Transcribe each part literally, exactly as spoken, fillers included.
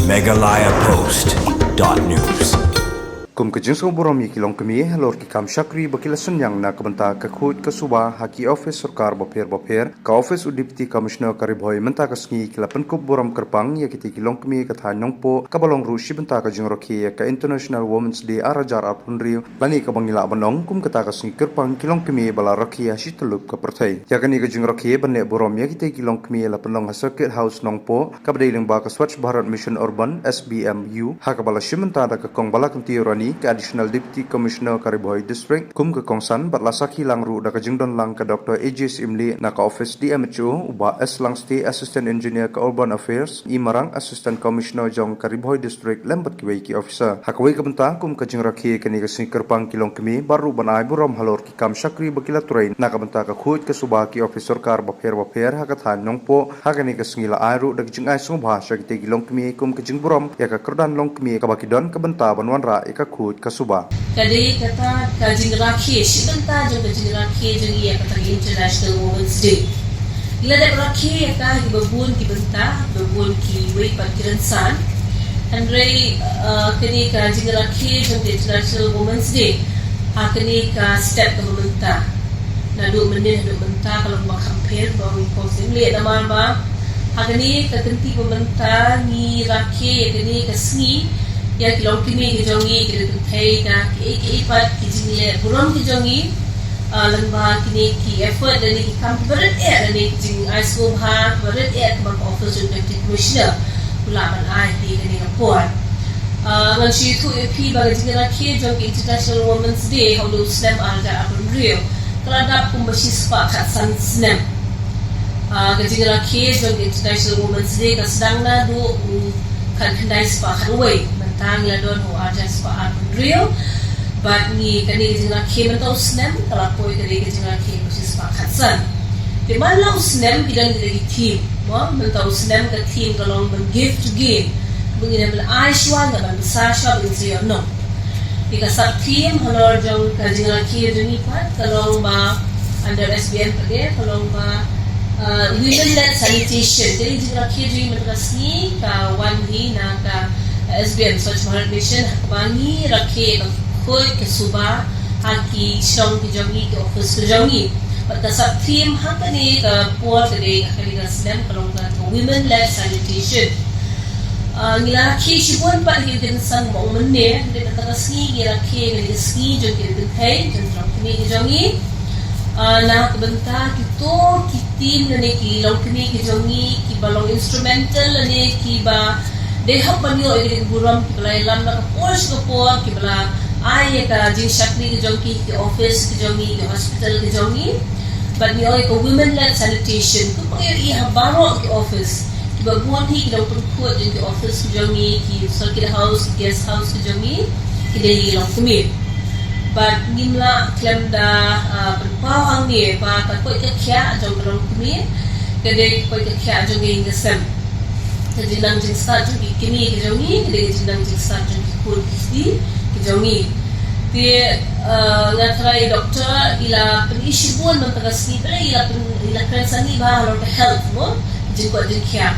Meghalaya Post dot news. Kum ka jingsngewburom ïa ki longkmie halor ki kam shakri ba ki la synñiang na ka bynta ka khuid ka suba ha ki ophis sorkar bapher bapher, ka ophis u Deputy Commissioner ka Ri Bhoi mynta ka sngi ki la pynkup burom kyrpang ïa kitei ki longkmie ka thaiñ Nongpoh, kaba long ruh shi bynta ka jingrakhe ïa ka International Women's Day ar hajar arphew hynriew, lane kaba ngi lah ban ong kum kata ka sngi kyrpang ki longkmie ba la rakhe ha shi tyllup ka pyrthei. Ïa kane ka jingrakhe ban leh burom ïa kitei ki longkmie la pynlong ha Circuit House Nongpoh, kaba dei lyngba ka Swachh Bharat Mission Urban, S B M U, ha kaba la shim bynta da ka Kong Balakanti Rani, ka Additional Deputy Commissioner ka Ri Bhoi District kum ka kongsan, bad la sakhi lang ruh da ka jingdon lang ka Doctor A J Syiemlieh na ka ophis D M H O, u Bah S Langstay, Assistant Engineer ka Urban Affairs, E Marang, Assistant Commissioner jong ka Ri Bhoi District, lem bad kiwei ki officer. Ha kawei ka bynta, kum ka jingrakhe kane ka sngi kyrpang ki longkmie, bad ruh ban ai burom halor ki kam shakri ba ki la trei na ka bynta ka khuid ka suba ki ophis sorkar bapher bapher ha ka thaiñ Nongpoh, ha kane ka sngi la ai ruh da ka jingai sngewbha sha kitei ki longkmie kum ka jingburom ïa ka kyrdan longkmie kaba ki don ka bynta ban wanrah ïa ka khuid ka suba. Ka dei kata ka jingrakhe, shi bynta jong ka jingrakhe jong ngi ïa kata ka International Women's Day. Ngi la dep rakhe ïa ka ha kiba bun ki bynta, kiba bun kiwei pat ki rynsan. Hynrei, uh, kane ka jingrakhe jong ka International Women's Day ha kane ka step kaba mynta, naduh mynnin haduh mynta, ka long ba kham pher ba ngi kongsan leh, namar ba ha kane ka kynti ba mynta ngi rakhe ïa kane ka sngi ïa ki longkmie ki jong ngi, ki la pynthei da kiei kiei pat ki jingleh burom ki jong ngi, ah, lyngba kine ki effort lane ki kam kiba rit eh lane ki jingai sngewbha kiba rit eh kaba ka office jong Deputy Commissioner u lah ban ai ha kane ka por. Ah, ngan shu ïathuh ïa phi ba ka jingrakhe jong ka International Women's Day ha u snem ar hajar arphew hynriew ka la dap kumba shispah khatsan snem. Ah, ka jingrakhe jong ka International Women's Day ka sdang naduh u khatkhyndai spah khatwei, mynta ngi la don ha u ar hajar spah arphew hynriew. Bad ngi kane ka jingrakhe mynta u snem ka la poi ka dei ka jingrakhe ka shispah khatsan. Te man la u snem ki don ki dei ki theme, mo, mynta u snem ka theme ka long ban give to gain. Ba ngin ïa ban ai shuwa, ngin ïa ban bsa shuwa, ba ngin sa ïoh noh. Te ka sub theme halor jong ka jingrakhe jong ngi pat ka long ba under S B M pat ka long ba, uh, women led sanitation. Te ka jingrakhe jong ngi mynta ka sngi ka wan hi na ka S B M, Swachh Bharat Mission, ha kaba ngi rakhe ka khuid ka suba ha ki shnong ki jong ngi, ki office ki jong ngi. Bad ka sub theme ha kane ka por ka dei, ha kane ka snem ka long ka women led sanitation. Ah, ngi la rakhe shibun pat ha ki rynsan ba ong mynne, hynrei mynta ka sngi ngi rakhe ha kane ka sngi jong ki kynthei, jong ki longkmie ki jong ngi. Ah, na ka bynta kito ki team lane ki longkmie ki jong ngi kiba long instrumental lane kiba dei hok ban ïoh ïa ka burom, kiba la ïalam na ka por sha ka por, kiba la ai ïa ka jingshakri ki jong ki, ki office ki jong ngi, ki hospital ki jong ngi. Bad ngi ong ïa ka women led sanitation, kumba ngi ïohi ha baroh ki office. Kiba bun hi ki nongpynkhuid jong ki office ki jong ngi, ki circuit house, ki guest house ki jong ngi, ki dei ki longkmie. Bad ngim lah khlem da, ah, pynpaw hangne ba ka koit ka khiah jong ka longkmie ka dei ka koit ka khiah jong ka ïing ka sem. Ka jingnang jingstad jong ki kmie ki jong ngi ka dei ka jingnang jingstad jong ki khun ki kti ki jong ngi. Te, ah, nga tharai doctor i la pyni shibun mynta ka sngi, balei i la pyn-, i la kren sani bha halor ka health, mo, jingkoit jingkhiah.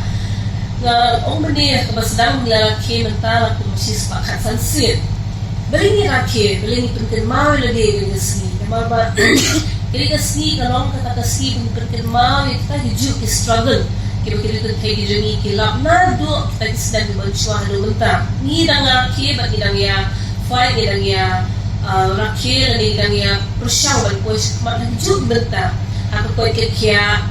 Nga ong mynne kaba sdang ngi la rakhe mynta la kum shispah khatsan sien. Balei ngi rakhe, balei ngi pynkynmaw ïa lade ïa kane ka sngi? Namar ba kane ka sngi ka long kata ka sngi ba ngi pynkynmaw ïa kita ki juh ki struggle kiba ki kynthei ki jong ngi ki lap naduh kita ki snem ban shuwa haduh mynta. Ngi dang rakhe bad ngi dang ïa fight, ngi dang ïa, uh, rakhe lane ngi dang ïa pyrshang ban poi shakhmat ha ki juh ki bynta, ha ka koit ka khiah,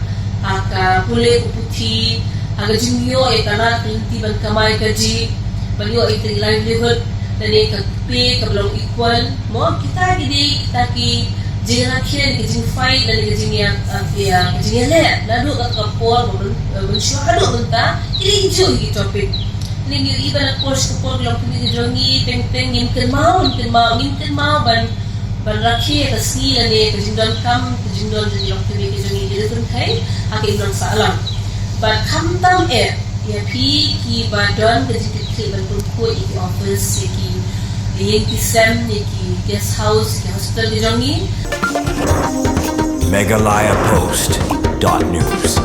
ha ka pule ka puthi, ha ka jingïoh ïa ka lad ka lynti ban kamai kajih, ban ïoh ïa ka livelihood lane ka pay kaba long equal. Mo, kita ki dei kita ki jingrakhe lane ka jingfight lane ka jingïa, ah, ïa, ka jingïaleh naduh kata ka por ba myn-, eh, mynshuwa haduh mynta. Ki dei ki juh ki topic. Ngi ïohi ba na ka por sha ka por ki longkmie ki jong ngi teng teng ngim kynmaw, ngim kynmaw, ngim kynmaw ban, ban rakhe ïa ka sngi lane ka jingdonkam, ka jingdon jong ki longkmie ki jong ngi ki kynthei ha ka imlang sahlang. Bad khamtam eh ïa phi kiba don ka jingkitkhlieh ban pynkhuid ïa ki office, ïa ki ïing ki sem, ïa ki guest house, ïa ki hospital ki jong ngi. Meghalaya Post dot news.